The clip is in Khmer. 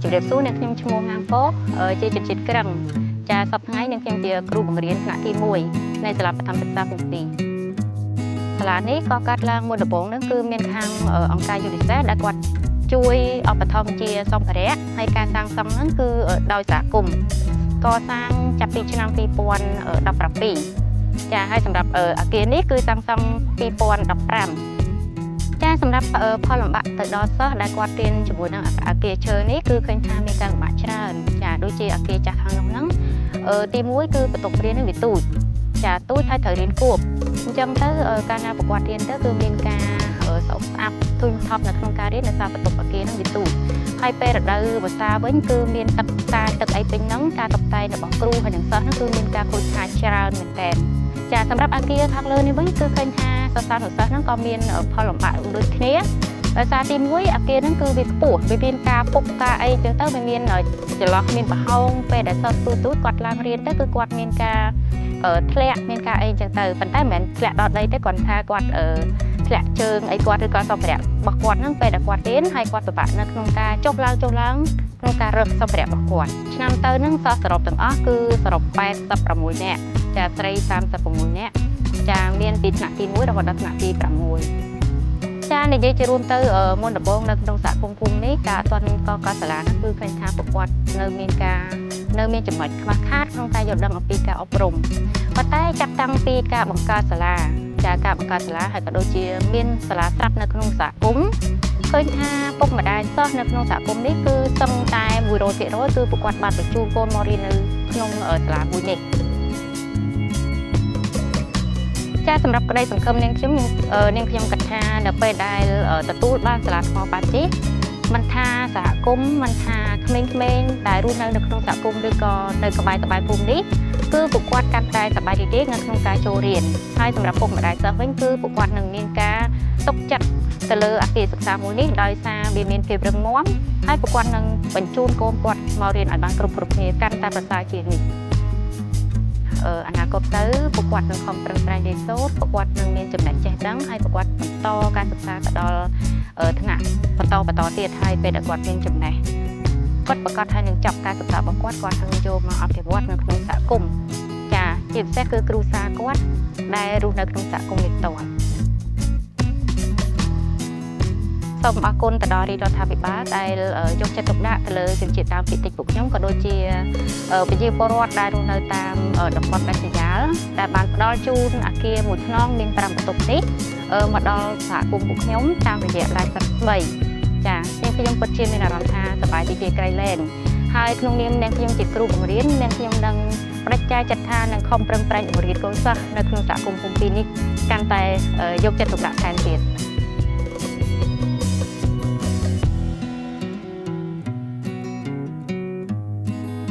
ជម្រាបសួរអ្នកខ្ញុំឈ្មោះងាងកោជាជនជាតិក្រឹងចាសប្តាហ៍ថ្ងៃនាងខ្ញុំជាគ្រូបង្រៀនថ្នាក់ទី1នៃសាលាបឋមសិក្សាភូមិ2សាលានេះក៏កាត់ឡើងមុនដំបូងហ្នឹងគឺមានខាងអង្គការ UNICEF ដែលគាត់ជួយឧបត្ថម្ភជាសម្ភារៈហើយការសាងសង់ហ្នឹងគឺដោយសហគមន៍កសាងចាប់ពីឆ្នាំ2017ចាហើយសម្រាប់អគារនេះគឺសាងសង់2015ចាសម្រាប់ផលលំបាកទៅដល់សិស្សដែលគាត់រៀនជាមួយនឹងអគារឈើនេះគឺឃើញថាមានការលំបាកច្រើនចាដូចជាអគារចាស់ខាងនោះហ្នឹងទី1គឺបន្ទប់រៀននឹងវាទូចចាទូចហើយត្រូវរៀនគួបអញ្ចឹងទៅកាលណាប្រកួតរៀនទៅគឺមានការស្អុកស្អាប់ធុញថប់នៅក្នុងការរៀនដោយសារបន្ទប់អគារនឹងវាទូចហើយពេលរដូវវស្សាវិញគឺមានទឹកសាទឹកអីពេញហ្នឹងការតុបតែងរបស់គ្រូហើយនិងសិស្សហ្នឹងគឺមានការខូចខាតច្រើនមែនទែនចាសម្រាប់អគារខាងលើនេះវិញគឺឃើញថាសិស្សានុសិស្សហ្នឹងក៏មានផលលំបាកដូចគ្នាដោយសារទី1អគារហ្នឹងគឺវាខ្ពស់វាមានការពុកការអីចឹងទៅវាមានចន្លោះមានប្រហោងពេលដែលសិស្សទូចៗគាត់ឡើងរៀនទៅគឺគាត់មានការធ្លាក់មានការអីចឹងទៅប៉ុន្តែមិនមែនធ្លាក់ដល់ដីទេគាត់ថាគាត់ធ្លាក់ជើងអីគាត់ឬក៏សម្ភារៈរបស់គាត់ហ្នឹងពេលដែលគាត់រៀនហើយគាត់ពិបាកនៅក្នុងការចុះឡើងចុះឡើងក្នុងការរើសសម្ភារៈរបស់គាត់ឆ្នាំទៅហ្នឹងសិស្សសរុបទាំងអស់គឺសរុប86នាក់ចាស្រី36នាក់ចាមានពីថ្នាក់ទី1រហូតដល់ថ្នាក់ទី6ចានិយាយជារួមទៅមុនដំបូងនៅក្នុងសហគមន៍ភូមិនេះការអត់ទាន់កកសាលាហ្នឹងគឺឃើញថាប្រកួតនៅមានការនៅមានចំណុចខ្វះខាតក្នុងការយល់ដឹងអំពីការអប់រំប៉ុន្តែចាប់តាំងពីការបង្កើតសាលាចាការបង្កើតសាលាហើយក៏ដូចជាមានសាលាស្រាប់នៅក្នុងសហគមន៍ឃើញថាពុកម្ដាយសិស្សនៅក្នុងសហគមន៍នេះគឺសឹងតែ100%គឺពួកគាត់បានបញ្ជូនកូនមករៀននៅក្នុងសាលាមួយនេះចាសម្រាប់ក្តីសង្ឃឹមនាងខ្ញុំនាងខ្ញុំគិតថានៅពេលដែលទទួលបានសាលាថ្មបាជីមិនថាសហគមន៍មិនថាក្មេងៗដែលរស់នៅក្នុងសហគមន៍ឬក៏នៅក្បែរៗភូមិនេះគឺពួកគាត់កាន់តែសប្បាយរីករាយនៅក្នុងការចូលរៀនហើយសម្រាប់ពុកម្ដាយសិស្សវិញគឺពួកគាត់នឹងមានការទុកចិត្តទៅលើអគារសិក្សាមួយនេះដោយសារវាមានភាពរឹងមាំហើយពួកគាត់នឹងបញ្ជូនកូនគាត់មករៀនឲ្យបានគ្រប់គ្នាកាន់តែប្រសើរជាងនេះអនាគតទៅពួកគាត់នឹងខំប្រឹងប្រែងរៀនសូត្រពួកគាត់នឹងមានចំណេះចេះដឹងហើយពួកគាត់បន្តការសិក្សាទៅដល់ថ្នាក់បន្តទៀតហើយពេលដែលគាត់មានចំណេះគាត់ប្រកាសថានឹងចប់ការសិក្សារបស់គាត់គាត់នឹងយកមកអភិវឌ្ឍនៅក្នុងសហគមន៍ចាជាពិសេសគឺគ្រួសារគាត់ដែលរស់នៅក្នុងសហគមន៍នេះផ្ទាល់សូមអរគុណទៅដល់រាជរដ្ឋាភិបាលដែលយកចិត្តទុកដាក់ទៅលើជនជាតិដើមភាគតិចពួកខ្ញុំក៏ដូចជាប្រជាពលរដ្ឋដែលរស់នៅតាមតំបន់ដាច់ស្រយាលដែលបានផ្ដល់ជូនអគារមួយខ្នងមាន5បន្ទប់នេះមកដល់សហគមន៍ពួកខ្ញុំតាមរយៈឡាយសិន3ចានាងខ្ញុំពិតជាមានអារម្មណ៍ថាសប្បាយរីករាយក្រៃលែងហើយក្នុងនាមនាងខ្ញុំជាគ្រូបង្រៀននាងខ្ញុំនឹងប្តេជ្ញាចិត្តថានឹងខំប្រឹងប្រែងបង្រៀនកូនសិស្សនៅក្នុងសហគមន៍ភូមិ2នេះកាន់តែយកចិត្តទុកដាក់ថែមទៀត។